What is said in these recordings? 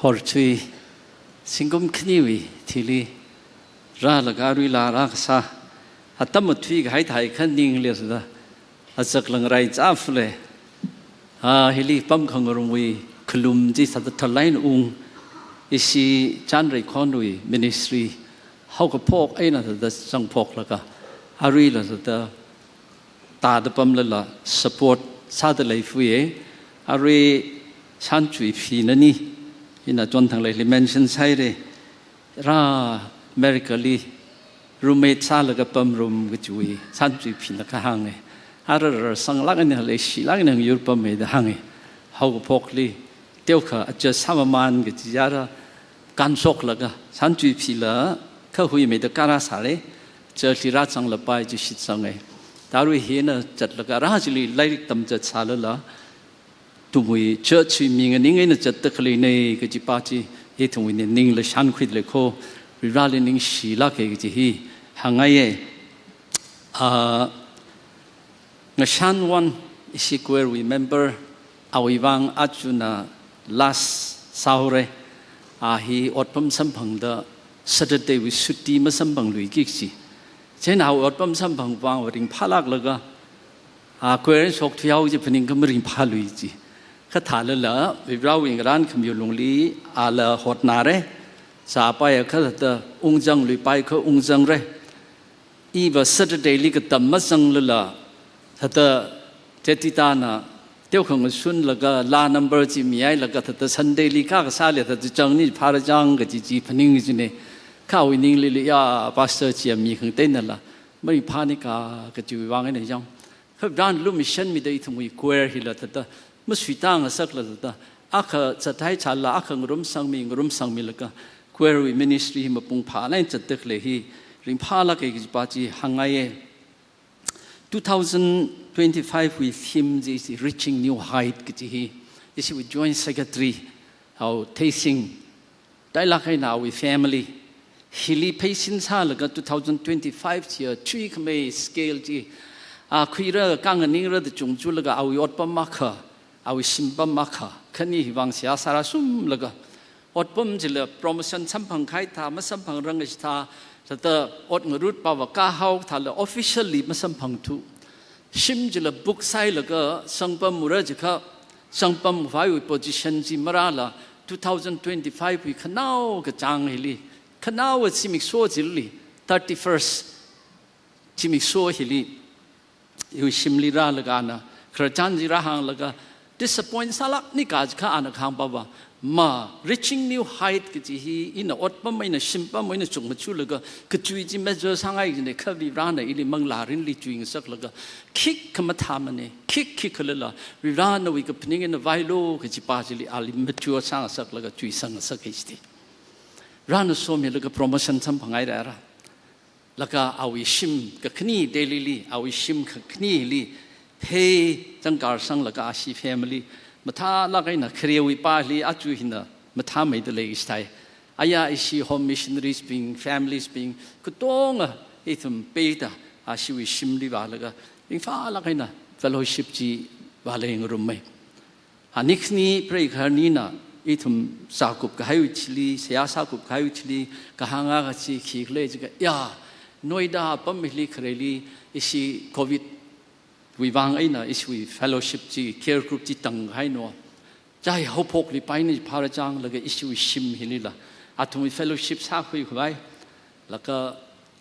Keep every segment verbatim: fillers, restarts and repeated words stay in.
Horthui, zingkum khaniwui thili rālaga aruila rākasā, atam athui kahai thai khaning leisāda, azak langrai zāfule. A, hili pamkhangarumwui khalum chi sāda thalaina ung, ishi Chanreikhonwui ministry haokaphok eina sāda zangphoklaga, aruila sāda tāda pamlala support sāda leifuye. Arui Shanchuiphinani, ina chonthang leili mention sāhaire. Rā America li roommate sālaga pamrum kachiwui Shanchuiphina kahānge. Ara rarsanglāk eina leishilāk eina yur pamme da hānge. Haokaphokli teokha adjust sāmamān kachi ara kānshoklaga Shanchuiphila kha huimeida karāsāre. Church li rāzanglapai chi shitsange. Tarui hina zatlaga rā chili lairik tamzatsālala, ithumwui church wui ming aning eina zatda khaleine kajipa chi ithumwui ningla shānkhuileikho, Varivarali ningshilāke kaji hi hāngngaiye. A, Ngashanwon, ishi choir wui member, awui vang ajana last sāhaore. A hi otpam samphangda Saturday wui suti masamphangluiki kachi. Chieina awui otpam samphang vang ringphālāklaga, a, choir shokthuihao kaji phaningkha maringphālui chi. Kha thālala, Varivarawui ngarān khamiwui lungli ala hotnāre. Zāpaiakha thāda ungzangluipaikha ungzangre. Iva Saturday li katam mazanglala, thāda Jetitana teokha ngasunlaga, laa number chi mihailaga, thāda Sunday li kakasāli thāda changni phārachang kaji chi phaning kajine. Kha awui ninglila, ya, pastor chiya mi khangateinala maringphānika kajiwui vang eina yang. Kha Varivarana lumashanmida ithumwui choir hila thāda masuitāngasakla thāda, akha zathai chāla, akha ngarumsangmi, ngarumsangmilaga choir wui ministry hi mapung phālāk eina zatda khalei hi ringphālāke kajipa chi hāngngaiye. Two thousand twenty-five wui theme chi Reaching New Height kaji hi, ishiwui Joint Secretary, Ao Theising, tailāk eina awui family hili pheisin sālaga two thousand twenty-five chiya chuikhamei scale chi, a, khuira, kanganingra da chungchulaga awui otpam akha, awui shimpam akha, khani hi vang seihā sārāsumlaga, otpam chila promotion samphangkahai thā, masamphangrang kaji thā, thāda ot ngarut pava kahao thāla officially masamphangthu. Shim chila book sāhailaga sangpamura jiakha, sangpamkhavaiwui position chi marāla, two thousand twenty-five wui khanao kachāng hili, khanaowa zimiksho chili, thirty-first zimiksho hili, iwui shimli rālaga ana khararchan chi rāhānglaga, disappoint sālāknika jiakha ana kahāng pava, ma, Reaching New Height kaji hi ina otpam eina shimpam eina chungmajalaga kachui chi measure sāngai kajine, kha Varivarana ili manglā mirinli chuingasaklaga, khikha mathāmane, khik khikhalala Varivaranawui kaphaning eina vāilu kajipa chili ali mature sāngasaklaga chuisangngasake jite. Varivarana somilaga promotion samphanghaire ara. Laga awui shim kakhani Delhi li, awui shim kakhanili, phei zangkar sanglaga ashi family mathālāk eina kharewui pali aja hina mathāmeida lei ishtai. Aya ishi home missionaries bing, families bing, katonga ithum peida ashiwui shimli vālaga, ringphālāk eina fellowship chi vāleingarumme. Ani khani preigahar anina ithum sākupkahaiwui thili, seihā sākupkahaiwui thili, kahānga kachi khikhala jiakha, ya, Noida apam hili khareli ishi covid wui vang eina ishiwui fellowship chi, care group chi tangkahaina. Chai haophokli paina phārachanglaga ishiwui shim hilila athumwui fellowship sākhuikhavai. Laga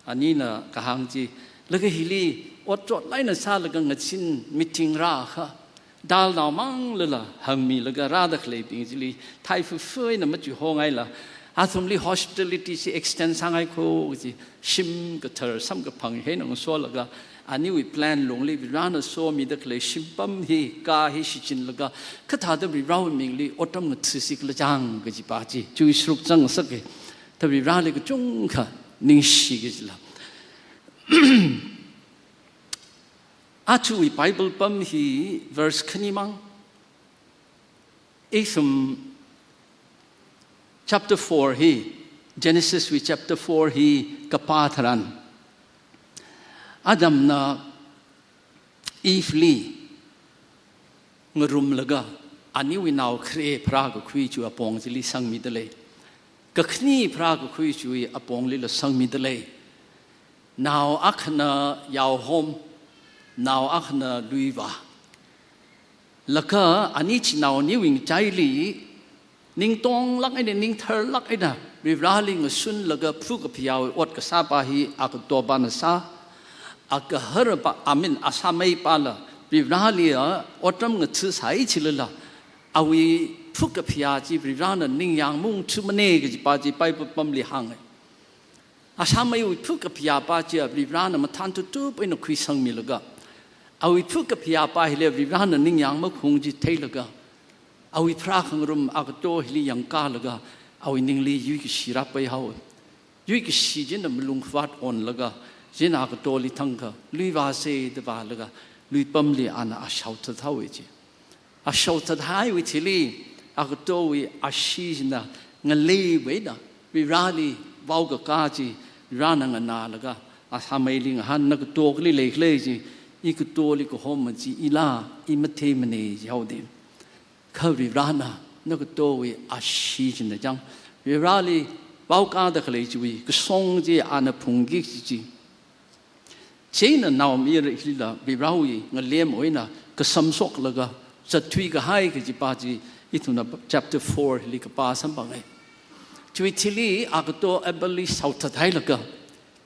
anina kahāng chi, laga hili ot chotlāk eina sālaga ngazin meeting rākha, dal nao manglala hāngmilaga rāda khaleibing chili thaifufu eina machuihongaila, athumli hospitality chi extend sāngaikho kaji, shim kathar samkaphang hi eina ngasolaga, aniwui plan lungli Varivarana somida khalei shimpam hi, ka hi shichinlaga, kathāda Varivarawui mingli otram ngathasi khala chang kajipa chi, chiwui sharuk zangsake. Thā Varivarali kachungkha ningshike jila. Ajawui Bible pam hi verse khanimang. Ithum chapter four hi, Genesis wui chapter four hi kapā tharan, Adamna Eve li ngarumlaga, aniwui nao khare pharākakhui chiwui apong chili sangmidalei. Kakhane pharākakhui chiwui aponglila sangmidalei. Nao akhana yaohom, nao akhana luivā. Laga ani chinaoniwui ngachaili ningtonglāk eina, ningtharlāk eina, Varivarali ngasunlaga phukaphayāwui ot kasāpa hi Akatopana sā, agaharpa, I mean, asāmeipala Varivarali otram ngatha sāi chilala, awui phukaphayā chi Varivarana ningyāng maungthumana kajipa chi Bible pamli hānga. Asāmeiwui phukaphayāpa chiya Varivarana mathān tutup eina khuisangmilaga, awui phukaphayāpa hili Varivarana ningyāng makhaung chi theilaga, awui pharākhangarum Akato hili yangkalaga, awui ningli yuikashi rāpaihaowa. Yuikashi china malungkhavāt onlaga, china Akatoli thangkha luivāsa da vālaga, luipamli ana a shaothat haowa chi. A shaothathaiwui thili, Akatowui ashee china ngaleiwui eina Varivarali vaokakā chi Varivarana nganālaga, asāmeili ngahān, na kato kali leikhala chi, i katoli kahoma chi ila, i matheimana jihaoda. Kha Varivarana na katowui ashee china chang, Varivarali vaokāda khalei chiwui kasong chi ana phungki kaji chi. Chieina naomayara hilila Varivarawui ngalemwui eina kasamshoklaga zatthuikahai kajipa chi ithumna chapter four hili kapā samphanga. Chiwui thili Akato Abelli shaothathailaga,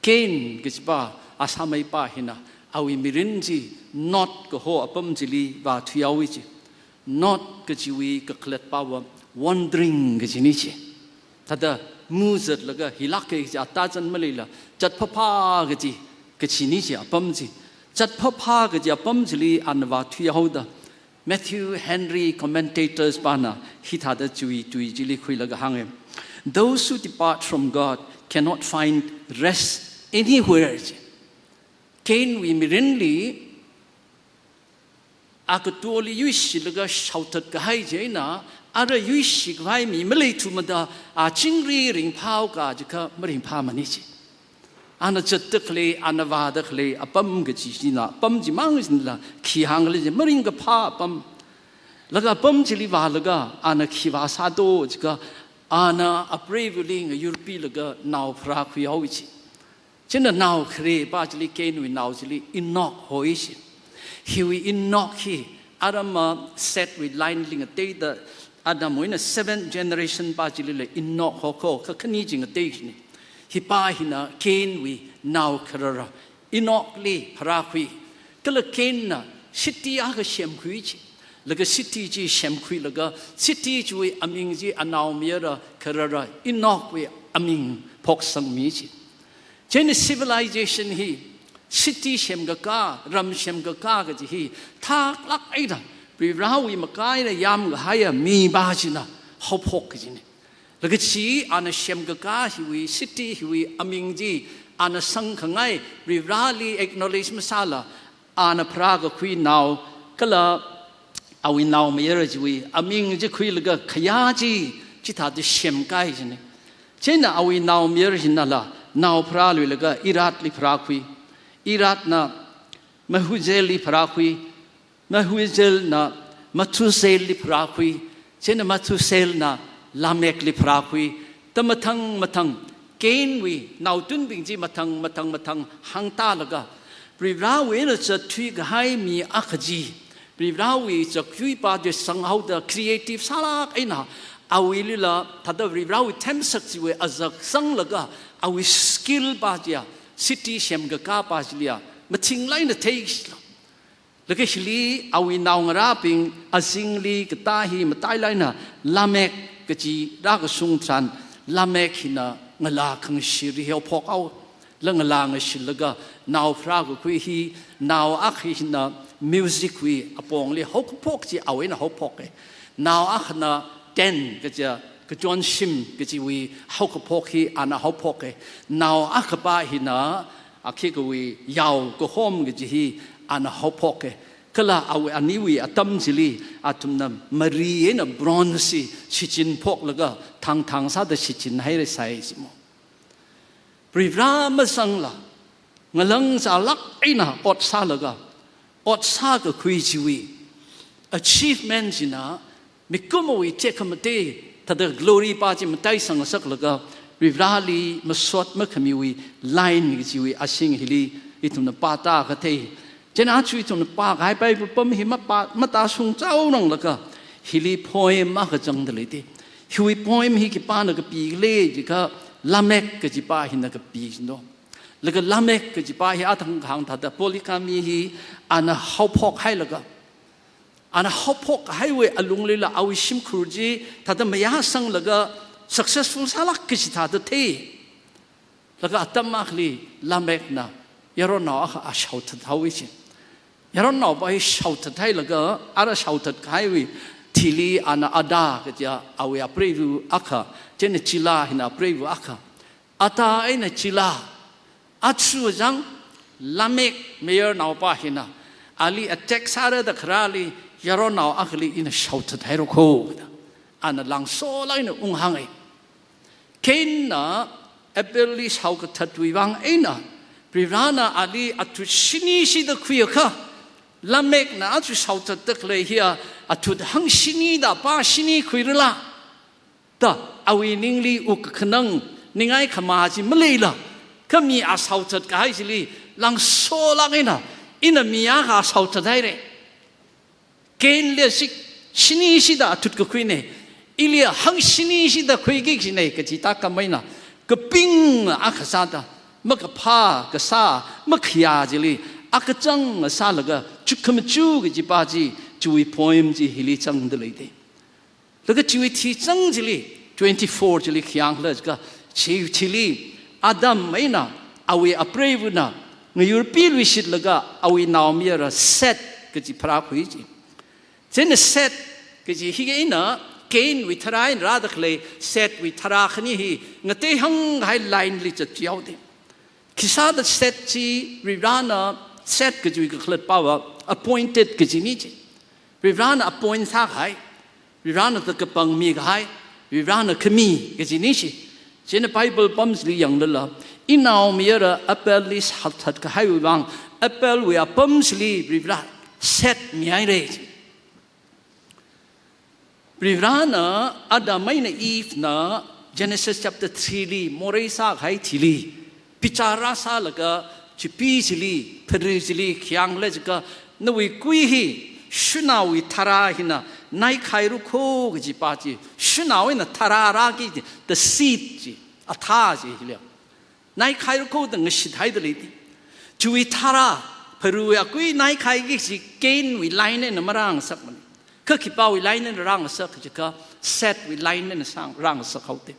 Cain kajipa asāmeipa hina awui mirin chi Nod kaho apam chili vāthuihaowa chi. Nod kajiwui kakhalatpava wandering kajina chi. Thāda mazatlaga hilāka kaji atazan maleila, zatphāphā kaji, kajina chi apam chi. Zatphāphā kaji apam chili ana vāthuihaoda, Matthew Henry commentators pana hithāda chiwui tui chili khuilaga hānga. Those who depart from God cannot find rest anywhere chi. Cainwui mirinli Akatoli yuishilaga shaothatkahai chieina, ara yuishikhavai mi maleithumada, a chingri ringphāhaoka jiakha maringphāmana chi. Ana zatda khalei, ana vāda khalei apam kaji china, apam chimang chinala khi hāngkhala chi maringkaphā apam. Laga apam chili vālaga ana khi vāsādo jiakha, ana apreivali ngayurpilaga nao pharākhuihaowa chi. Chieina nao kharepa chili, Cainwui nao chili Enoch hoi chi. Hiwui Enoch hi arama Setwui lineli ngateida, Adamwui eina seventh generationpa chilila Enoch hoko, kakhane chi ngatei kajina. Hipa hina Cainwui nao kharara Enochli pharākhui. Kala Cainna city akha semkhui chi. Laga city chi semkhuilaga, city chiwui aming chi anaomayara kharara Enochwui aming phoksangmi chi. Chieina civilization hi, city semkakā, ram semkakā kaji hi, thaklāk eina Varivarawui makaina yamkahaiya mipa china haophok kajina. Laga chi ana semkakā hiwui, city hiwui aming chi ana sangkhangai, Varivarali acknowledge masāla, ana pharākakhui nao, kala awui naomayara chiwui aming chi khuilaga khayā chi chithāda semkahai china. Chieina awui naomayara chinala nao pharāluilaga Iradli pharākhui. Iradna Mehujaelli pharākhui. Mehujaelna Methuseelli pharākhui. Chieina Methuseelna Lamechli pharākhui. Da mathang mathang, Cainwui naotunbing chi mathang mathang mathang hāngtālaga, Varivarawui eina zatthuikahai mi akha chi, Varivarawui zakyuipa chi sanghaoda creative sālāk eina, awuilila thāda Varivarawui themsak chiwui azak zanglaga, awui skillpa chiya, city semkakāpa chiliya mathingla eina thei kajila. Laga hili awui naongarābing azingli katā hi matailāk eina Lamech kaji rākashung tharan, Lamech hina ngalā khangashili haophokhaowa. Laga ngalā ngashilaga nao pharākakhui hi, nao akha hina music wui apongli haokaphok chi awui eina haophoka. Nao akhana ten kaja kachonshim kajiwui haokaphok hi ana haophoka. Nao akhapa hina akhikawui yao kahom kaji hi ana haophoka. Kala awui aniwui atam chili athumna mari eina bronze hi shichinphoklaga thangthang sāda shichinhaira sai simo. Varivara mazangla, ngalang zālāk eina ot sālaga, ot sākakhui chiwui achievement china Mikumowui tekhamatei, thāda glory pa chi mataisang ngasaklaga, Varivarali masot makhamiwui line kajiwui ashing hili ithumna pāta kathei. Chieina aja ithumna pākahai Bible pam hi mapā, matāshung chaonanglaga, hili poem akha zangda leite. Hiwui poem hi khipāna kapikhala jiakha Lamek kajipa hina kapi jino. Laga Lamek kajipa hi athang kahāng thāda polygamy hi ana haophokhailaga, ana haophokhaiwui alunglila awui shimkhur chi thāda mayāsanglaga successful sālāk kaji thāda thei. Laga atam akhali Lamekna yaronnao akha shaothat haowa chi. Yaronnaopa hi shaothathailaga, ara shaothatkahaiwui thili ana Ada kajiya awui apreiva akha, chieina Chila hina apreiva akha. Ada eina Chila, aja zang Lamek mayarnaopa hina ali attack sāra da kharāli yaronnao akhali ina shaothathaira kho da ana langsolāk eina unghānga. Cainna Abelli shaokathatwui vang eina Varivarana ali athut shini shida khuiakha, Lamekna aja shaothatda khalei hiya athut hangshini da pāshini khuirala da awui ningli wukkhanang, ningai khamā chi maleila, kha mi a shaothatkahai chili langsolāk eina, ina mi akha shaothathaira. Cainli shik, shini shida athut kakhuina, ili hangshini shida khuiki kajina kaji tākam eina, kaping akha sāda, makaphā kasā, makhayā chili akachang sālaga, chukkhamachuk kajipa chi, chiwui poem chi hili zangda leite. Laga chiwui thizang chili, twenty-four chili khi hāngkhala jiakha, chiwui thili Adam eina awui apreivana ngayurpi luishitlaga awui naomayara Seth kaji pharākhui chi. Chieina Seth kaji hi eina Cainwui tharā eina rāda khalei Sethwui tharā khani hi ngateihānghai line li zatchihaoda. Khisāda Seth chi Varivarana Seth kajiwui kakhalatpava appointed kajina chi. Varivarana appoint sākahai, Varivarana thāda kapangmikahai, Varivarana khami kajina chi. Chieina Bible pam chili yanglala, inaomayara Abelli shaothatkahaiwui vang, Abelwui apam chili Varivara Seth mihaira chi. Varivarana Adam eina Evena Genesis chapter three li morei sākahai thili, bichar rāsālaga, chipi chili, phara chili khi hāngkhala jiakha, nawui kui hi shanao tharā hina naikhaira kho kajipa chi, shanao eina tharā rāki chi, the seed chi, athā chi hili naikhaira kho da ngashithaida leite. Chiwui tharā, pharawui akui naikhaiki kaji Cainwui line eina marāngasakmana. Kha khipāwui line eina rāngasak jiakha Sethwui line eina sāng, rāngasakhaoda.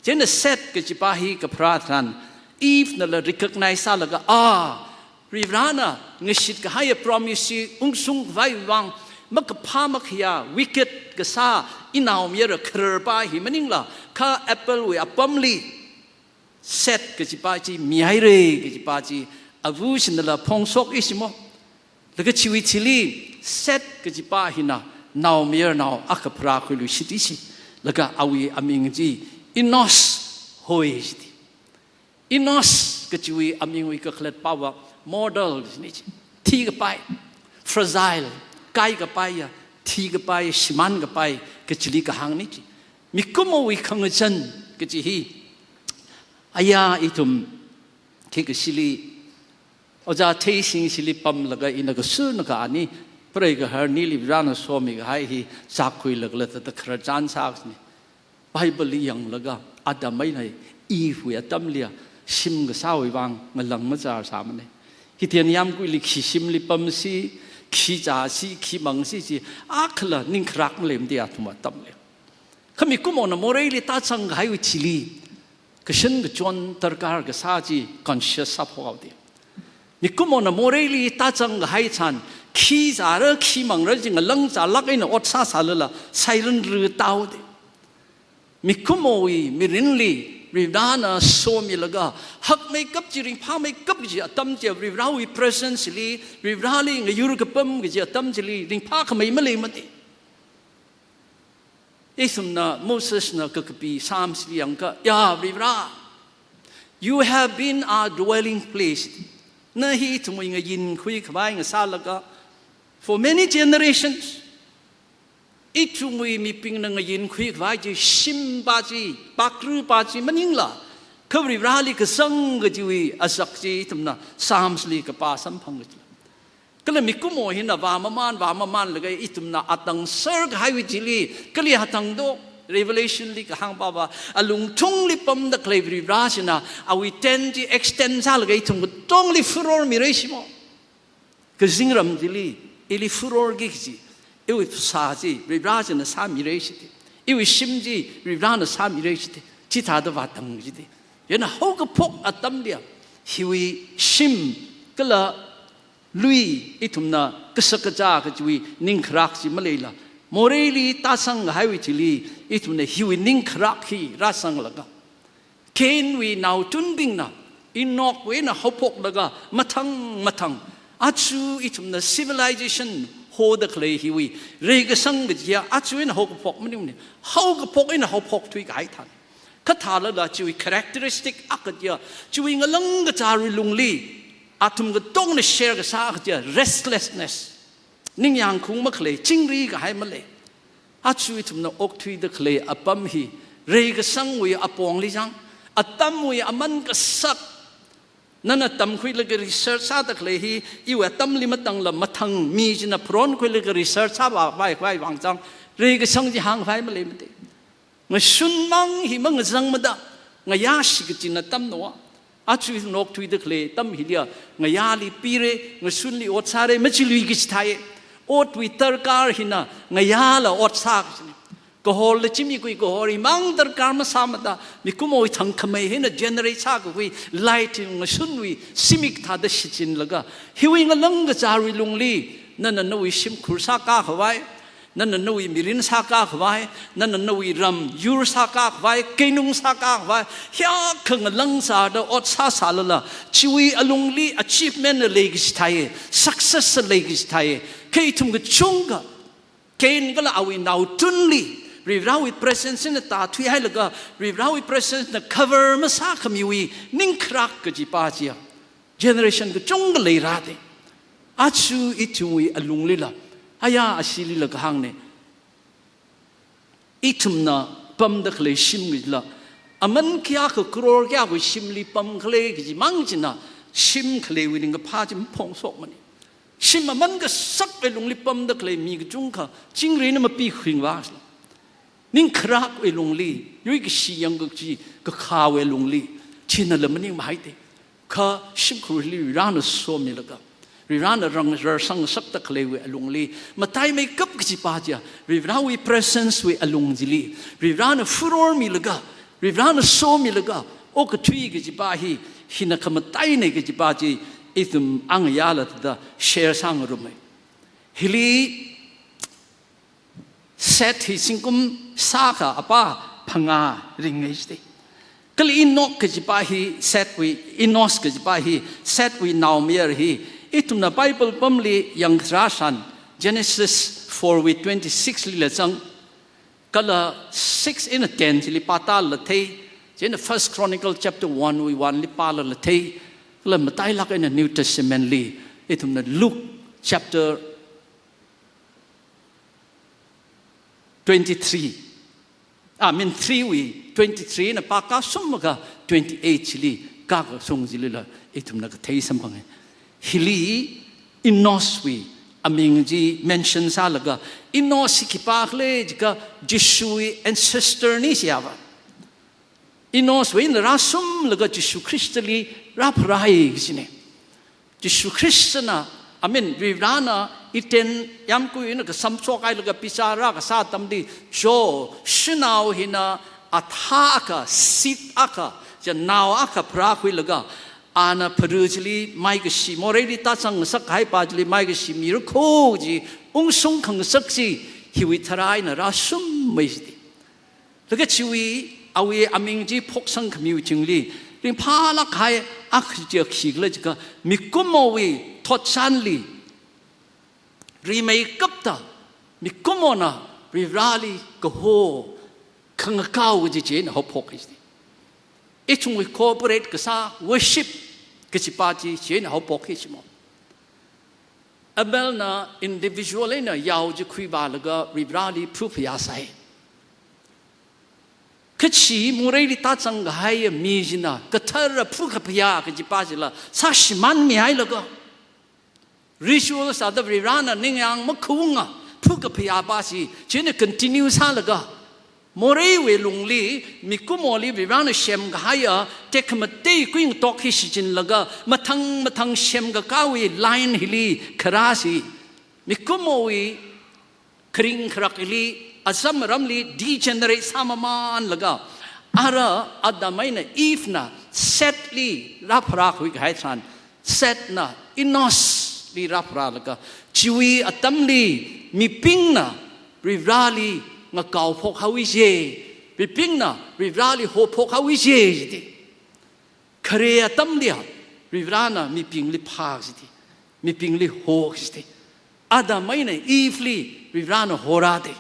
Chieina Seth kajipa hi kapharā tharan, Evenala recognize sālaga, ah, Varivarana ngashitkahaiya promise chi ungshungkhavai vang, makaphā makhayā, wicked kasā, inaomayara khararpa hi maningla, kha Abelwui apamli Seth kajipa chi mihaira kajipa chi, ava shinala phongshok ishimo. Laga chiwui thili Seth kajipa hina naomayarnao akha pharākhuiluishit ishi. Laga awui aming chi Enosh hoi shiti. Enosh kajiwui amingwui kakhalatpava mortal jina chi. Thikapai, fragile, kaikapaiya, thikapai, shimānkapai, kachili kahāngna chi. Mikumowui khangachān kaji hi, aya ithum khikashili, Ojā Theishing shili pamlaga ina kasuna ka ani, preigaharnili Varena somikahai hi sākhuilaga thāda khararchan sākasina. Bible li yanglaga, Adam eina Eve wui atamliya, shim kasāwui vang ngalang machar sāmana. Hithian yāmguili khi shimli pamsi, khi chāsi, khi mangsi chi, akhala ningkharak maleimada athum atamli. Kha mikumona moreili tāzangkahaiwui thili, kashan kachon darkar kasā chi conscious sāphok haoda. Mikumona moreili tāzangkahai tharan, khi chāra, khi mangra chi ngalang chālāk eina ot sāsālala, sairan ru tāhaoda. Mikumowui mirinli, Varena somilaga, hakmeikap chi, ringphāmeikap chi atam chi, Varewui presence li, Vareli ngayur kapam kaji atam chili, ringphākhamei maleimada. Ithumna Mosesna kakapi Psalms li yangakha, ya Varivara, you have been our dwelling place. Na hi ithumwui ngayinkhui khavai ngasālaga, for many generations. Ithumwui mibingna ngayinkhui khavai chi shimpa chi, pakrupa chi maningla, kha Varivarali kazang kajiwui azak chi ithumna Psalms li kapā samphang kaji. Kala mikumo hina vāmaman, vāmamanlaga ithumna atang sar kahaiwui chili, kali atang do, Revelation li kahāngpava, alungthungli pamda khalei Varivara china, awui tent chi extend sālaga ithum katongli furor mira shimo. Kazingram chili, ili furor ki kaji, iwui phasā chi, Varivara china sāmira shiti. Iwui shim chi, Varivarana sāmira shiti. Chithāda vātang shiti. Chieina haokaphok atamliya, hiwui shim, kala lui, ithumna kashak kazā kajiwui ningkharak chi maleila, moreili tāsang kahaiwui chili, ithumna hiwui ningkharak hi rāsanglaga, Cainwui naotunbingna, Enochwui eina haophoklaga, mathang mathang, aja ithumna civilization hoda khalei hiwui reikasang kajiya, ajawui eina haokaphok maningmana, haokaphok eina haophokthui kahai thāna. Kha thālala chiwui characteristic akha chiya, chiwui ngalang kachārui lungli, athum katongna share kasā akha chiya, restlessness. Ningyāngkhaung makhalei, chingri kahai malei. Aja ithumna okthuida khalei apam hi, reikasangwui apongli zang, atamwui aman kasak, nana tamkhuilaga research sāda khalei hi, iwui atamli matangla mathang mi china phronkhuilaga research sāvā vai vai vang zang, reikasang chi hāngvai malei mate. Ngashun mang hi mangazangmada, ngayā shikachin atamna. Aja ithumna okthuida khalei atam hiliya, ngayāli pira, ngashunli ot sāra, machilui kachithāya. Otwui darkar hina, ngayāla ot sā kachina. Kahola zimikkhui kahor himang darkar masāmada, mikumowui thangkhamei hina generate sākakhui light hi ngashunwui zimik thāda shichinlaga, hiwui ngalang kachārui lungli, nana nawui shimkhur sākā khavai, nana nawui mirin sākā khavai, nana nawui ram yur sākā khavai, keinung sākā khavai, hiyākha ngalang sāda ot sāsālala, chiwui alungli achievement na lei kachithāya, success na lei kachithāya, kha ithum kachungkha, Cain kala awui naotunli, Varivarawui presence na tāthuihailaga, Varivarawui presence na cover masākhamiwui ningkharak kajipa chiya, generation kachungkha leirada. Aja ithumwui alunglila, aya ashilila kahāngna. Ithumna pamda khalei shim kajila, aman kayākha crore kayākhawui shimli pam khala kajimang china, shim khaleiwui ningkaphā chi maphongshokmana. Shim aman kasakwui lungli pamda khalei mi kachungkha, chingrina mapikhuiva sila. Ningkharakwui lungli, yuikashi yangkakchi kakhawui lungli, chinala maningmahaida. Kha shimkhurli Varivarana somilaga, Varivarana rang rarsang sakda khaleiwui alungli, mataimeikap kajipa chiya, Varivarawui presence wui alung chili, Varivarana furor milaga, Varivarana somilaga, okathui kajipa hi, hina khamataina kajipa chi, ithum angayāla thāda share sāngarumma. Hili Seth hi zingkum shākha apā phangā ringa jida. Kala Enoch kajipa hi Sethwui, Enos kajipa hi Sethwui naomayara hi, ithumna Bible pamli yangkharā tharan, Genesis four wui twenty-six lila zang, kala six eina ten chili pātālala thei, chieina First Chronicle chapter one wui one li pālala thei, kala matailāk eina New Testament li, ithumna Luke chapter twenty-three, I mean three wui twenty-three eina pākā sumlaga twenty-eight chili kākashung chilila ithumna kathei samphanga. Hili Enoswui aming chi mention sālaga, Enos hi khipākhala jiakha Jishuwui ancestor na chiava. Enoswui eina rāsumlaga Jishu Khristali rāpharāi kajina. Jishu Khristana, I mean, Varivarana Eden yāmgui eina kasamshok hailaga bichar rākasā atamli, jo, shanao hina athā akha, seed akha, ja nao akha pharākhuilaga, ana phara chili maikashi, moreili tāzang ngasak kahaipa chili maikashi mirakho kaji ungshung khangasak chi, hiwui tharan eina rāsummei jida. Laga chiwui, awui aming chi phoksang khamiwui chingli, ringphālāk kahai akha chi khikhala jiakha, mikumowui thotchanli, rimeikapta, mikumona Varivarali kaho, khangakao kaji chieina haophok jida. Ithumwui corporate kasā worship kajipa chi chieina haophok hi shimo. Abelna individual eina yao chi khuivālaga Varivarali phuphayā sai. Kachi moreili tāzang kahaiya mi china kathara phukaphayā kajipa chila sāshimānmihailaga, ritual sāda Varivarana ningyāng makhunga phukaphayāpa chi, china continue sālaga, moreiwui lungli, mikumoli Varivarana semkahaiya tekhamatei kuingatok hi shichinlaga, mathang mathang semkakāwui line hili kharā chi, mikumowui kharing kharak hili, azam aramli degenerate sāmamānlaga, ara Adam eina Eve na Seth li rāpharākhui kahai tharan, Seth na Enosh li rāpharālaga, chiwui atamli mibingna Varivarali ngakaophok haowa ji, mibingna Varivarali hophok haowa ji, jiti. Khare atamliya Varivarana mibingli phā jiti, mibingli ho jiti. Adam eina Eve li Varivarana horāda.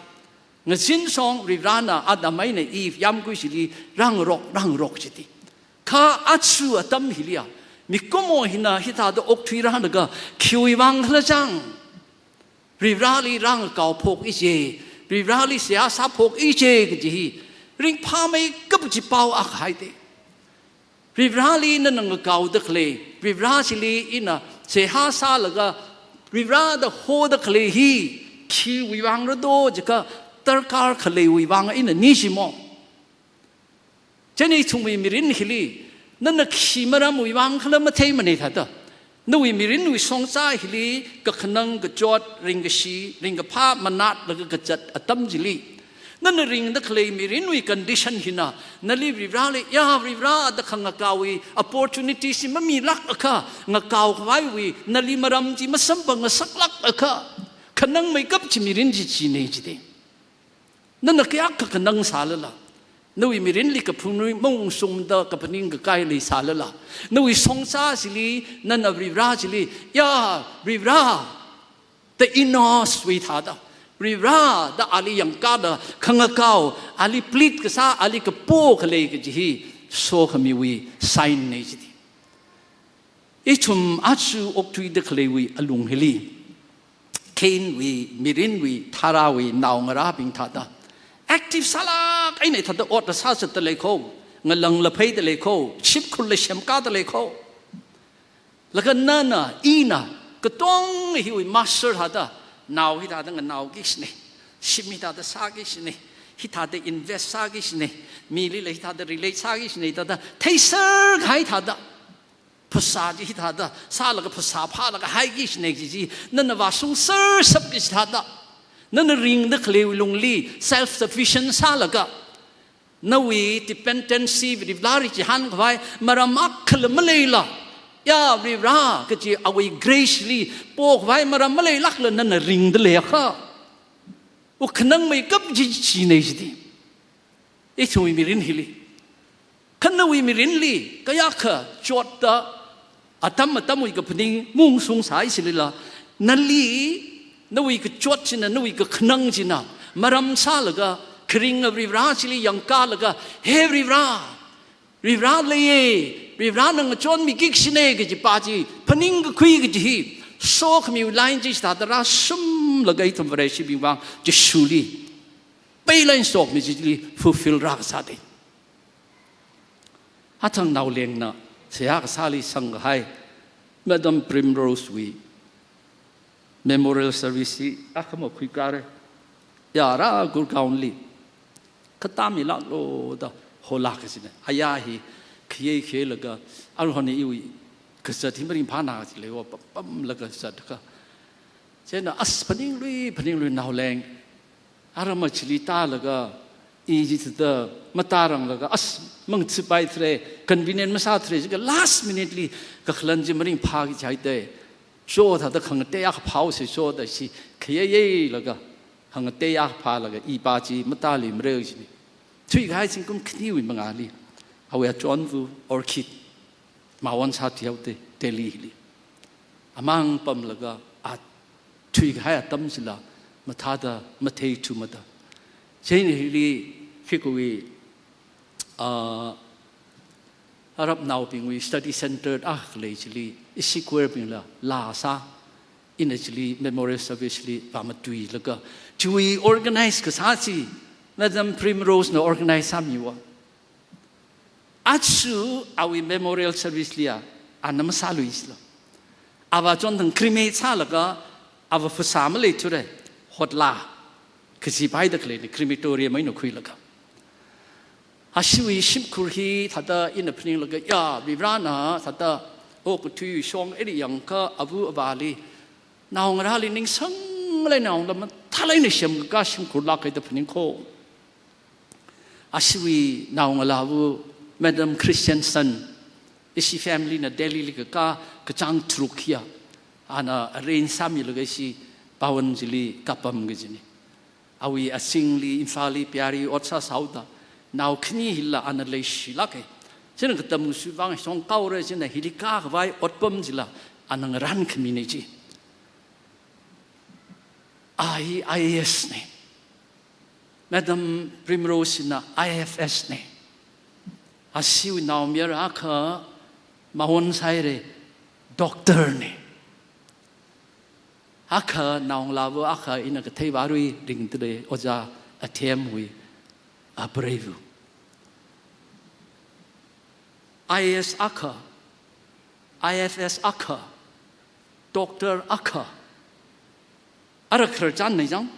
Ngazin shong Varivarana Adam eina Eve yāmgui chili rāngarok, rāngarok jiti. Kha aja atam hiliya, mikumo hina hithāda okthuirālaga, khiwuivang khala chang Varivarali rāngakaophok i ji, Varivarali seihā sāphok i ji kaji hi ringphāmeikap kaji pao akha haida. Varivarali nana ngakaoda khalei, Varivara chili ina seihā sālaga, Varivarada hoda khalei hi khiwuivang rado jiakha, darkar khaleiwuivang eina ni jimo. Chieina ithumwui mirin hili, nana khi maramwuivang khala matheimana thāda, nawui mirinwui shongza hili kakhanang, kachot, ringkashi, ringkaphā manatlaga kazat atam chili, nana ringda khalei mirinwui condition hina, nali Varivarali, ya Varivara da khangakaowui opportunity chi mamilāk akha, ngakaokhavaiwui nali maram chi masamphangngasaklāk akha, khanangmeikap chi mirin chi china jida. Nana kayākha khanang sālala, nawui mirinli kaphungnui maungsumda kaphaning kakai leisālala, nawui shongza chili nana Varivara chili, ya Varivara, the Enosh wui thāda, Varivara da ali yangkāda khangakao, ali plead kasā, ali kapo khalei kaji hi sokhamiwui sign na jiti. Ithum aja okthuida khaleiwui alung hili, Cain wui mirinwui tharāwui naongarābing thāda, active sālāk eina thāda ot sāsāda lei kho, ngalang lapheida lei kho, shimkhurla semkāda lei kho. Laga nana, ina, katonga hiwui master thāda, nao hithāda nganaoki shina, shim hithāda sāki shina, hithāda invest sāki shina, milila hithāda relate sāki shina thāda, theiser kahai thāda, phasā chi hithāda sālaga phasā phālaga haiki shina kaji chi, nana vāshungsershapki kaji thāda, nana ringda khalei lungli self sufficient sālaga, nawui dependency Varivarali chihānkhavai maram akhala maleila, ya Varivara kaji awui grace li pokhavai maram maleilākla nana ringda leiakha, u khanangmeikap chi china jiti. Ithumwui mirin hili, kha nawui mirinli kayākha chotda, atam atamwui kaphaning maungsungsai chilila, nali, nawui kachot china, nawui kakhanang china maram sālaga, kharinga Varivara chili yangkālaga, he Varivara, Varivara leiya, Varivarana ngachonmiki kashina kajipa chi phaningkakhui kaji hi, sokhamiwui line chi chithāda rāshunglaga ithum Vareshibingwui vang Jishuli peilain shokmi chili fulfill rākasā da. Athang naolengna seihā kasāli sangkahai Madam Primrose wui memorial service hi akhamā khuikare. Ya rā Gurgaon li, katamilāklo da holāka kajina. Aya hi khayei khayeilaga, aruihon iwui kazat hi maringphāna kaji leiwo, pam pamlaga zatakha. Chieina as phaninglui, phaninglui naoleng, aram chili tālaga, i chithāda mataranglaga, as mangtsupai thre, convenient masā thre, jiakha last minute li kakhalan chi maringphāki jihaida, so thāda khangatei akha phāhaosa so da chi khayeiyeilaga, khangatei akha phālaga, ipa chi matāluimara jina. Thuikahai zingkum khaniwui mangāli, awui achonva Orchid, mawon sāthuihaoda Delhi li. Amang pamlaga a thuikahai atam chila mathāda matheithumada. Chieina hili khikui, ah, Arabnaobingwui study center akha khalei chili, ishi choir bingla laa sā, ina chili memorial service li vāmatuilaga, chiwui organize kasā chi Madam Primrose na organize sāmiwa. Aja awui memorial service liya, ana masāluisila. Ava chonthang cremate sālaga, ava phasā maleithura, hotla, kaji paida khaleina crematorium eina khuilaga. Ashiwui shimkhur hi thāda ina phaninglaga, ya, Varivarana thāda okathui shong eina yangakha ava avāli naongarāli ningsang lei naongarā mathālāk eina semkakā shimkhurlāka da phaningkho. Ashiwui naongalāva Madam Christensen, ishi family na Delhi li kakā kachāng tharuk hiya, ana arrange sāmilaga ishi pawan chili kapam kajina. Awui azingli Imphal li piyari ot sāsāhaoda, nao khani hila ana leishilāka. China katam ngasui vang shong kaora, china hili kakhavai otpam chila ana ngarankhami na chi. A hi I A S na. Madam Primrose na I F S na. Ashiwui naomayara akha mawon sāhaira, doctor na. Akha naongalāva akha ina kathei vārui ringda lei, Ojā Athemwui apreiva. I A S akha, I F S akha, doctor akha, ara khararchan na jang,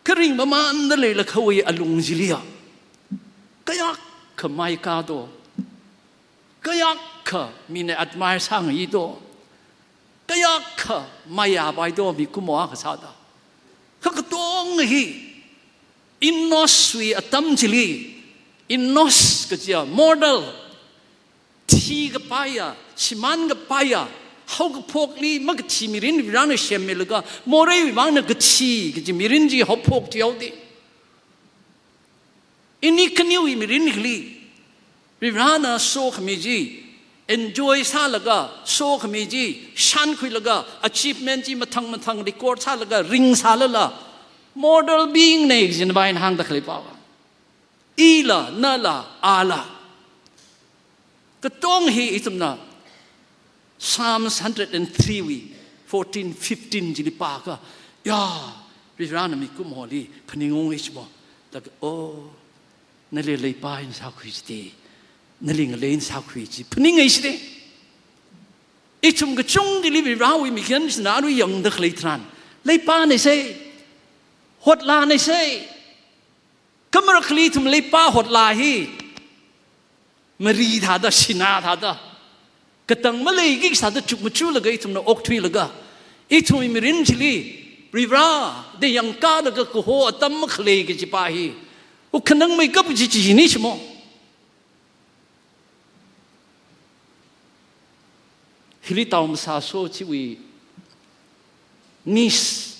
kharing mamanda leilakhawui alung chiliya, kayākha maikā do, kayākha mina admire sāngai do, kayākha maya pai do mikumo akha sāda. Kha katonga hi, Enos wui atam chili, Enos kajiya mortal, thikapaiya, shimānkapaiya, haokaphokli makathi mirin Varivarana semmilaga, moreiwui vangna kathi kaji mirin chi haophok thuihaoda. Ini khaniwui mirin hili, Varivarana sokhami chi enjoy sālaga, sokhami chi shānkhuilaga, achievement chi mathang mathang record sālaga, ringsālala, mortal being na kajina bai hāngda khalei pava. Ila, nala, ala. Katong hi ithumna Psalms hundred and three wui fourteen, fifteen chili pākha, ya, Varivarana mikumoli phaningunga chimo. Laga, oh, nali leipa eina sākhui chida, nali ngalei eina sākhui chi phaningai chida. Ithum kachungkhali Varivarawui mikyan china arui yangda khalei tharan, leipana sai, hotlana sai. Kha marakhali ithum leipa hotla hi mari thāda, sinā thāda, katang maleiki sāda chukmajalaga ithumna okthuilaga, ithumwui mirin chili Varivara da yangkālaga kaho atam makhalei kajipa hi, wuk khanangmeikap kaji chi ni shimo. Hili tao masāso chiwui niece,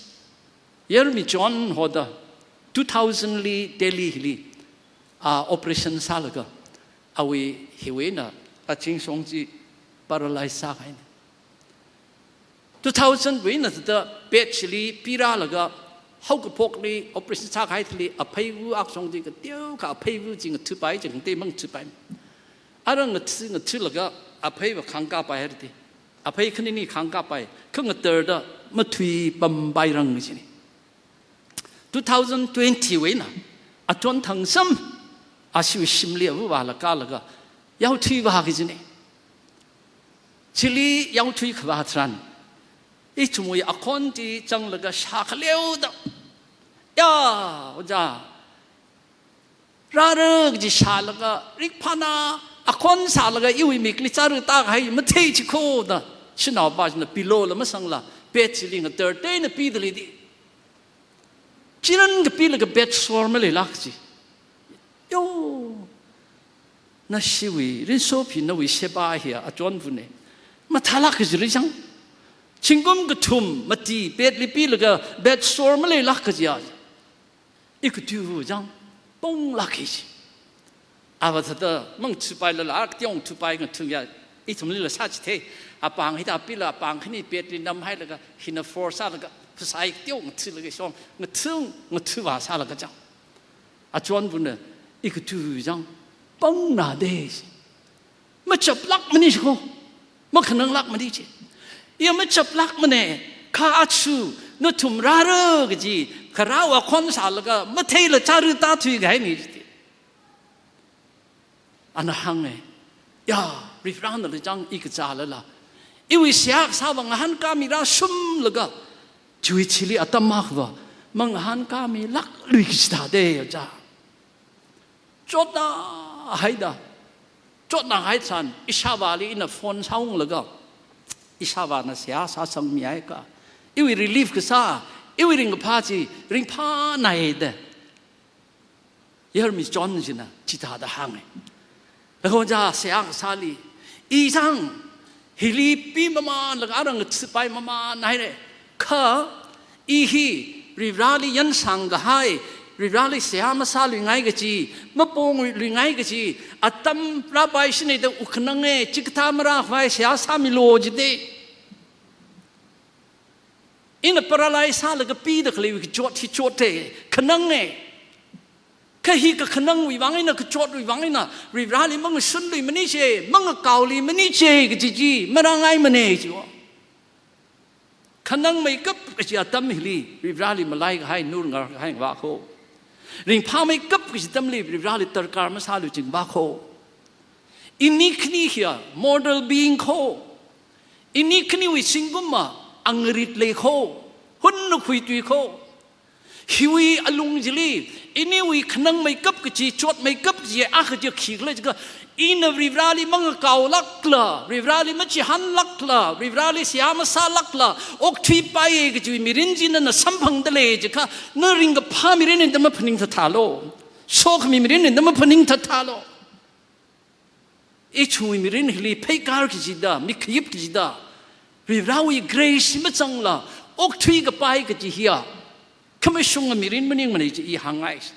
Yermi John hoda, two thousand li Delhi hili, a, operation sālaga, awui hiwui eina aching shong chi paralyze sākahaina. Two thousand wui eina thāda bed chili pirālaga, haokaphokli operation sākahai thili, apheiva akshong chi kateokha apheiva chi ngathupai, chi khangatei mangathupai. Ara ngathu, ngathulaga apheiva khāngkāpai haida. Aphei khanini khāngkāpai, kha ngatarda mathuipampairang kajina. Two thousand twenty wui eina, achon thangsam, ashiwui shimli ava vālakālaga, yaothui vā kajina. Chili yaothui khavā tharan, ithumwui akhon chi zanglaga shākhaleoda, ya, ojā, rāra kaji shālaga, rikphāna, akhon shālaga iwui mikli chara tākahai mathei chikhoda, shanaopa china pillow la masangla, bed chili ngatarteina pida leida. Chiran kapilaga bed sore maleilāk kaji. Yo, nashiwui rinsopi nawui sheba hiya achonvana. Mathālāk kaji ri chang. Zingkum kathum mati bed li pilaga bed sore maleilāk kajiya. Ikathuiva chang, ponglāk kaji. Ava thāda mangathupailala, akteong thupai ngathuya, ithumlila sāchithei, apāng hithā pila, apāng khani bed li namhailaga, hina force sālaga, phasā ikateo ngathulaga shong, ngathu, ngathuva sālaga chang. Achonvana, ikathuiva chang, pongna da. Machaplākmana chiko, makhananglākmana chi. Iya machaplākmana, Kha achu, nathum rāra kaji, kharā akhon sālaga, matheila chara tāthui kahaina jida. Ana hānga, ya, Varivarāna lachang i kazālala, iwui seihā kasāva ngahānkāmi rāshunglaga, chiwui chili atam akhava, mangahānkāmilāklui kaji thāda ya ja. Chotnahaida, chotnahai tharan, ishāvāli ina phone sāunglaga, ishāvāna seihā sāsangmihai kha, iwui relief kasā, iwui ringkaphā chi, ringphānaida. Yarmi John china chithāda hānga. Laga ja seihā kasāli, i zang, hili pimamānlaga arang ngathāpai mamānhaira. Kha, i hi, Varivarāli yansang kahai, Varivarāli seihā masāluingai kaji, mapongluingai kaji, atam rāpaishina da wukkhananga, chikathā marākhavai seihā sāmilu jida. Ina paralyze sālaga pida khaleiwui kachot hi chotta, khananga. Kha hi kakhanangwui vang eina, kachotwui vang eina, Varivarāli mangashunluimana je, mangakaoluimana je, kaji chi, marāngaimana jiwa. Khanangmeikap kaji atam hili, Varivarāli malaikahai, nurngarkahai vākho. Ringphāmeikap kaji atamli, Varivarāli darkar masāluiching vākho. Ini khani hiya, mortal being kho. Ini khaniwui zingkumva, angarit lei kho. Hunna khuitui kho. Hiwui alung chili, iniwui khanangmeikap kaji, chotmeikap kaji, akha chi khikhala jiakha, ina Varivarāli mangakaolākla, Varivarāli machihānlākla, Varivarāli seihā masālākla, okthuipaiya kajiwui mirin chi nana samphangda lei jiakha, na ringkaphā mirin eina da maphaningthathalu. Sokhami mirin eina da maphaningthathalu. Ithumwui mirin hili pheikar kajida, mikhayip kajida, Varivarāwui grace machangla, okthuikapai kaji hiya, khamashunga mirin maningmana chi i hāngngai.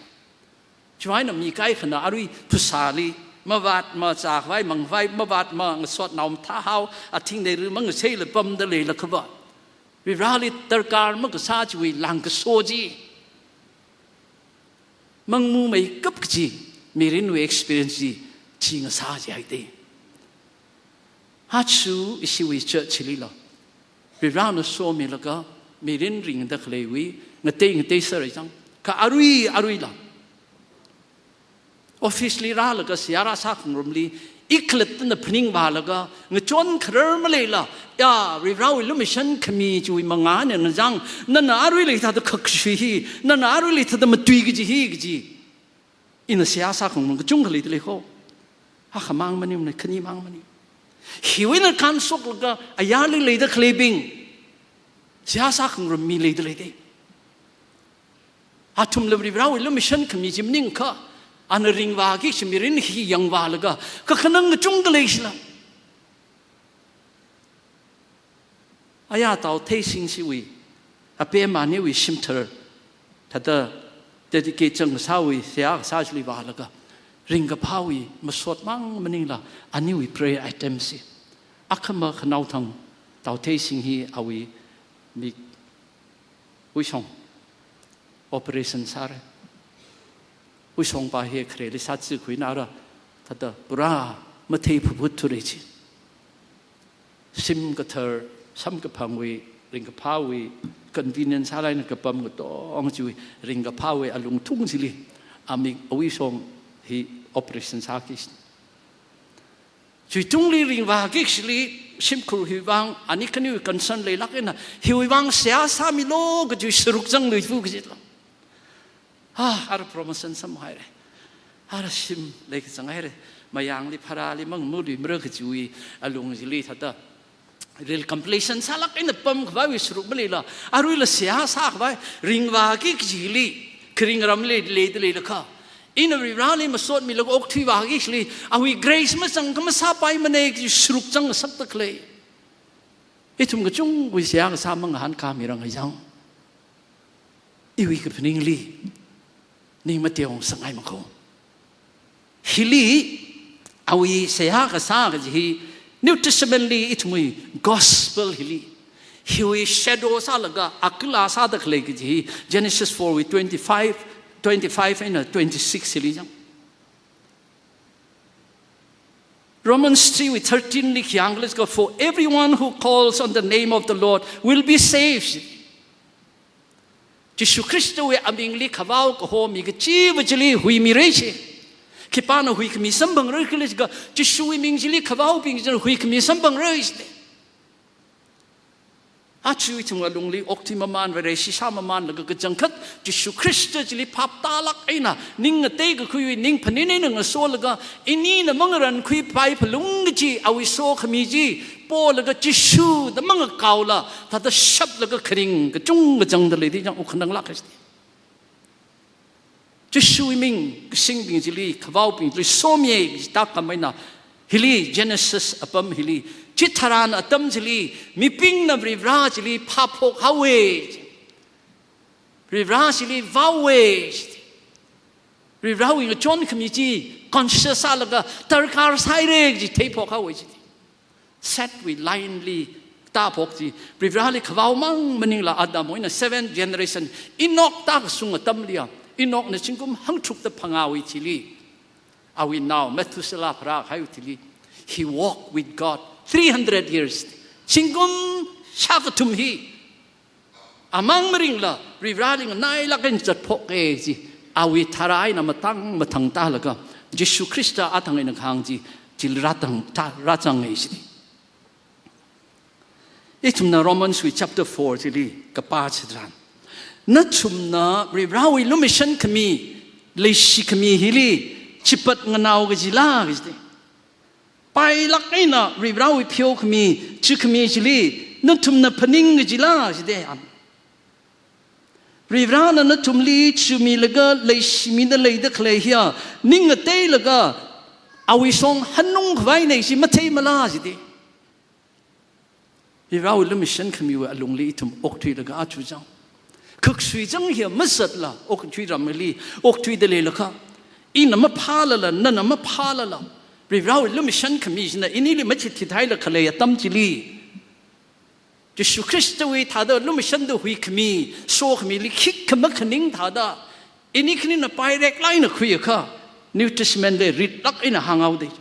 Chiwui eina mi kaikhana arui phasāli, mavātma, zākhavai mangkhavai mavātma, ngasotnao mathāhao, athing neru mangaseila pamda leilakhava, Varivarāli darkar makasā chiwui langkaso chi, mangmumeikap kaji, mirinwui experience chi, chi ngasā jihaida. Achu ishiwui church lila, Varivarāna somilaga, mirin ringda khaleiwui, ngatei ngateiser chang, kha arui aruila, office li rālaga seihā rāsā khangarumli, i khalattana phaningvālaga, ngachon kharar maleila, ya, Varivarāwui lumashan khami chiwui mangāna na zang, nana aruila hithāda khakshi hi, nana aruila hithāda matui kaji hi kaji. Ina seihā sā khangarum kachungkha leida lei kho. Akhamang maningmana, khanimang mani. Hiwui eina kansoklaga, ayarli leida khaleibing, seihā sā khangarum mi leida leida. Athumla Varivarāwui lumashan khami chi maningakha, ana ringvāki kaji mirin hi yangvālaga, kakhanang kachungkha leishila. Aya Tautheishing shiwui, apemaniwui shimthar, thāda dedicate chang sāwui, seihā sā chili vālaga, ringkaphāwui masotmang maningla, aniwui prayer item chi. Akhama khanaothang Tautheishing hi awui mik, uishong operation sāra. Uishongpa hi khareli sātsi khuinara, thāda pura mathei phaput thura chi. Shim kathar, samkaphangwui, ringkaphāwui, convenience sālaina kapam katong chiwui, ringkaphāwui alungthung chili, amik awui uishong hi operation sāki. Chiwui tungli ringvāki kajili, shimkhur hiwui vang, ani khaniwui concern leilāk eina, hiwui vang seihā sāmilu kaji saruk zangluilu kajila. Ah, ara promotion samhaira. Ara shim leikazang haira. Mayangli pharāli mangmuluimara kajiwui alung chili thāda. Ril completion sālāk eina pamkhavaiwui saruk maleila, aruila seihā sākhavai, ringvāki kajili, kharingram lei, leida leilakha, ina Varivarāli masotmilaga okthuivāki kajili, awui grace machangkha masāpaimana kaji saruk zangngasakda khalei. Ithum kachungkhawui seihā kasā mangahānkāmiranga yang. Iwui kaphaningli, ning mateongasakngai makho. Hili, awui seihā kasā kaji hi, New Testament li ithumwui gospel hili, hiwui shadow sālaga, akila sāda khalei kaji hi, Genesis four wui twenty-five, twenty-five eina twenty-six hili yang. Romans three wui thirteen li khi hāngkhala jiakha, "For everyone who calls on the name of the Lord will be saved." Jishu Khristawui amingli khavao kaho mi kachiva chili huimira chi. Khipāna huikhami samphangra khala jiakha, Jishuwui ming chili khavaobing china huikhami samphangra chi. Aja ithumwui alungli okthuimamān, Vareshi sāmamānlaga kachangkhat Jishu Khrista chili phaptālāk eina ning ngateikakhuiwui ning phaning eina ngasolaga, inina mangarānkhuipai phalung kaji awui sokhami chi polaga Jishu da mangakaola, thāda shaplaga kharing kachungkha zangda leida chang ukhananglāk kaji. Jishuwui ming kasingbing chili, khavaobing chili somiya kaji tākam eina, hili Genesis apam hili, chitharan atam chili, mibingna Varivara chili phāphok haowa. Varivara chili vaowa. Varivarawui ngachonkhami chi conscious sālaga darkar sāhaira kaji theiphok haowa chi. Seth wui line li tāphok chi, Varivarali khavaomang maningla Adam eina seven generation, Enoch tākashung atamliya, Enochna zingkum hangtharukda phangāwui thili, awui nao Methuselah pharākahaiwui thili, he walked with God three hundred years. Zingkum shākathum hi amang maringla, Varivarali nganailāk eina zatphoka chi, awui tharā eina matang mathang tālaga, Jishu Khrista athang eina kahāng chi, chili rātang, tā, rāzanga chi. Ithumna Romans wui chapter four chili kapā chitharan, nathumna Varivarawui lumashankhami, leishikhami hili chipat nganao kajila kaji. Pailāk eina Varivarawui pheokhami, chikhami chili nathumna phaning kajila jide. Varivarana nathumli chimilaga leishimida leida khalei hiya, ning ngateilaga awui song hanungkhavaina chi matheimala jide. Varivarawui lumashankhamiwui alungli ithum okthuilaga aja chang, khaksui chang hiya mazatla, okthui ramli okthuida leilakha, ina maphālala, nana maphālala, Varivarawui lumashankhami china inili machithithailaga khalei atam chili, Jishu Khristawui thāda lumashanda huikhami, sokhamili khikha makhaning thāda, ini khanina paireklāk eina khuiakha, New Testament li ritlāk eina hānghaoda.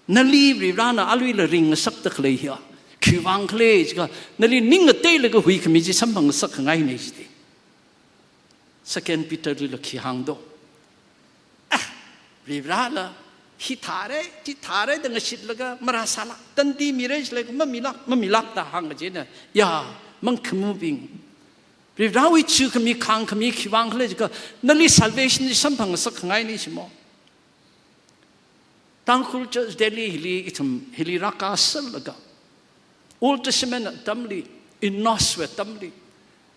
Nali Varivarana aluila ringngasakda khalei hiya, khiwuivang khala jiakha, nali ning ngateilaga huikhami chi samphangngasak khangaina jide. Second Peter lila khi hāngdo. Ah, Varivarala, hithāra, chithāra da ngashitlaga marāsāla, tandi mira jilaga mamila, mamila da hāng kajina, ya, mangkhamabing. Varivarawui chukhami, khāngkhami, khiwuivang khala jiakha, nali salvation chi samphangngasak khangaina jimo. Tangkhul Church Delhi hili ithum hili rākasālaga, Old Testament atamli, Enos wui atamli,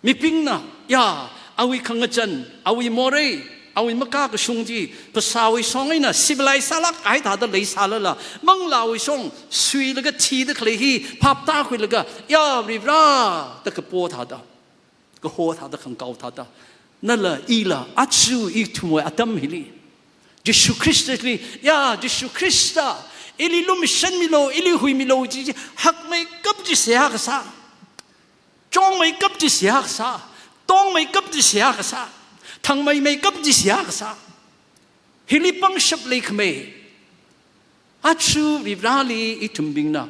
mibingna, ya, awui khangachān, awui morei, awui makakashung chi, phasāwui song eina civilize sālāk kahai thāda leisālala, manglāwui song suilaga thida khalei hi phaptākhuilaga, ya, Varivara da kapo thāda, kaho thāda, khangakao thāda, nala ila aja ithumwui atam hili, Jishu Khristali, ya, Jishu Khrista, ili lumashanmilu, ili huimilu chi, chi hakmeikap chi seihā kasā, chungmeikap chi seihā kasā, tongmeikap chi seihā kasā, thangmeimeikap chi seihā kasā, hili pangshap leikhamei. Aja Varivarali ithumbingna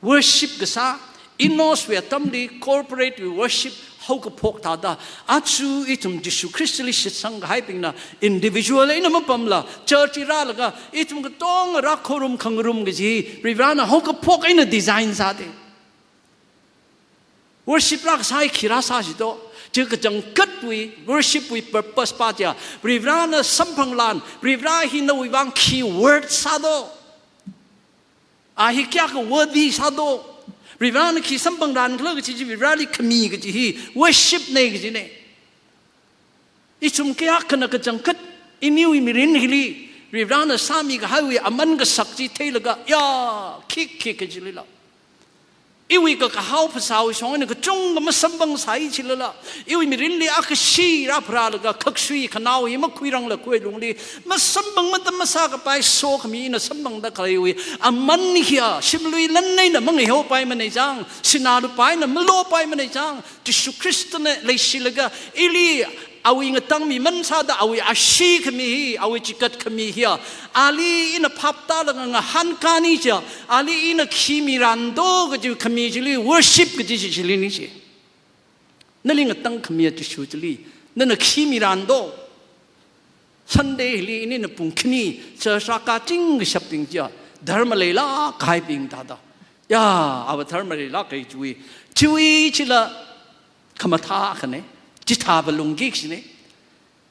worship kasā, Enos wui atamli corporate worship haokaphok thāda, aja ithum Jishu Khristali shitsang kahaibingna individual eina mapamla, church li rālaga ithum katonga rākhorum khangarum kaji Varivarana haokaphok eina design sāda. Worship rākasā hi khi rāsā jido? Chi kachangkhatwui worship wui purpose pa chiya, Varivarana samphangran, Varivara hi nawui vang khi worth sādo? A hi kayākha worthy sādo? Varivarana khi samphangran khala kaji chi Varivarali khami kaji hi worship na kajina. Ithum kayākhana kachangkhat iniwui mirin hili Varivarana sāmi kahaiwui aman kasak chi theilaga, ya, khikha kajilila, iwui kakahao phasāwui shong eina kachungkha masamphangsai jilala, iwui mirinli akhashi rāpharālaga khaksui khanao hi makhuirangla khuilungli masamphang matam masākapai sokhami ina samphangda khaleiwui aman hiya shimlui lan eina mangaihaopaimana chang, sinā lupā eina malopaimana chang, Jishu Khristana leishilaga ili awui ngatangmiman sāda awui ashee khami hi, awui chikat khami hiya, ali ina phap tālaga ngahānkani chiya, ali ina khi mirando kaji khami chili worship kaji chi chili ni chi. Nali ngatang khami Jishu chili nana khi mirando. Sunday hili inina pung khani church rākaching kashapbing chiya, dharma leilāk kahaibing thāda. Ya, ava dharma leilāk kahai chiwui, chiwui chila khamathā akhane, chithā palungki kashine.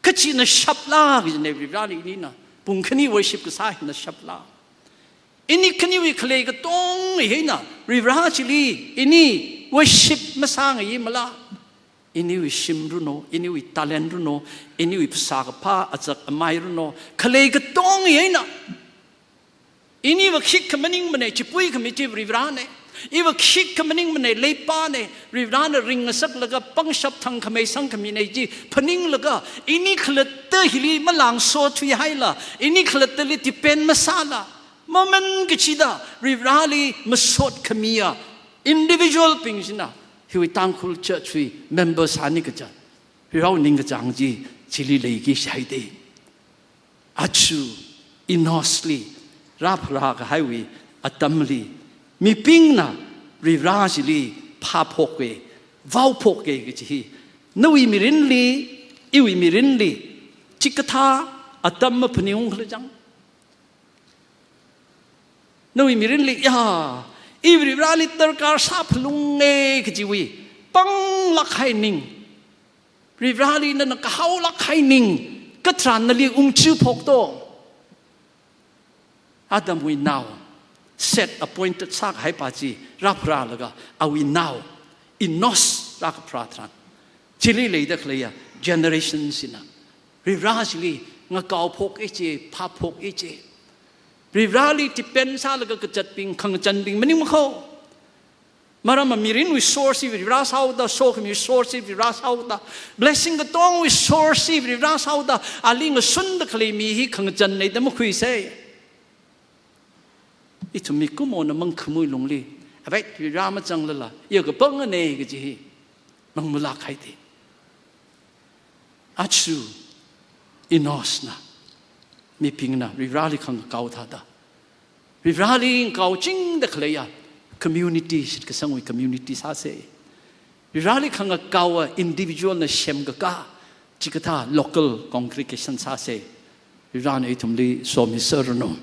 Kachina shapla kajine, Varivarali inina pung khani worship kasā hina shapla. Ini khaniwui khalei katonga hi eina Varivara chili ini worship masāngaimala. Iniwui shim runo, iniwui talent runo, iniwui phasā kaphā azak amai runo, khalei katonga hi eina. Iniva khikha maningmane, chipui khami chi Varivarane. Iva khikha maningmane, leipāne, Varivarana ringngasaklaga pangshap thangkhamei sangkhamine chi phaninglaga, ini khalatta hili malangso thuihaila, ini khalattali depend masāla, maman kachida Varivarali masot khamiya individual bing china, hiwui Tangkhul church wui member sāni kaja, Varivarawui ningkachāng chi chili leiki shaide. Aja Enosli rāpharā kahaiwui atamli, mibingna Varivara chili phāphoke, vaophoke kaji hi, nawui mirinli, iwui mirinli, chikathā atam maphaningung khala chang. Nawui mirinli, ya, i Varivarali darkar sāphalunge kajiwui panglāk kahai ning, Varivarali nana kahaolāk kahai ning, katharan nali ungchiphokto. Adamwui nao, Seth appointed sākahaipa chi rāpharālaga, awui nao, Enos rākapharā tharan, chili leida khaleiya generation china Varivara chili ngakaophoke chi, phāphoke chi. Varivarali depend sālaga kazatbing, khangazanbing maningmakho. Maramva mirinwui source hi Varivara sāhaoda, sokhami source hi Varivara sāhaoda, blessing katongawui source hi Varivara sāhaoda, ali ngasunda khalei mi hi khangazan leida makhuise. Ithum mikumona mangkhamui lungli, avai Varivara mazanglala, iya kapangane kaji hi mangmalāk haide. Aja Enosna, mibingna Varivarali khangakao thāda, Varivarali ngakaochingda khaleiya community, shitkasangwui community sāse. Varivarali khangakaowa individual na semkakā, chikathā local congregation sāse. Varivarana ithumli somi sāranu.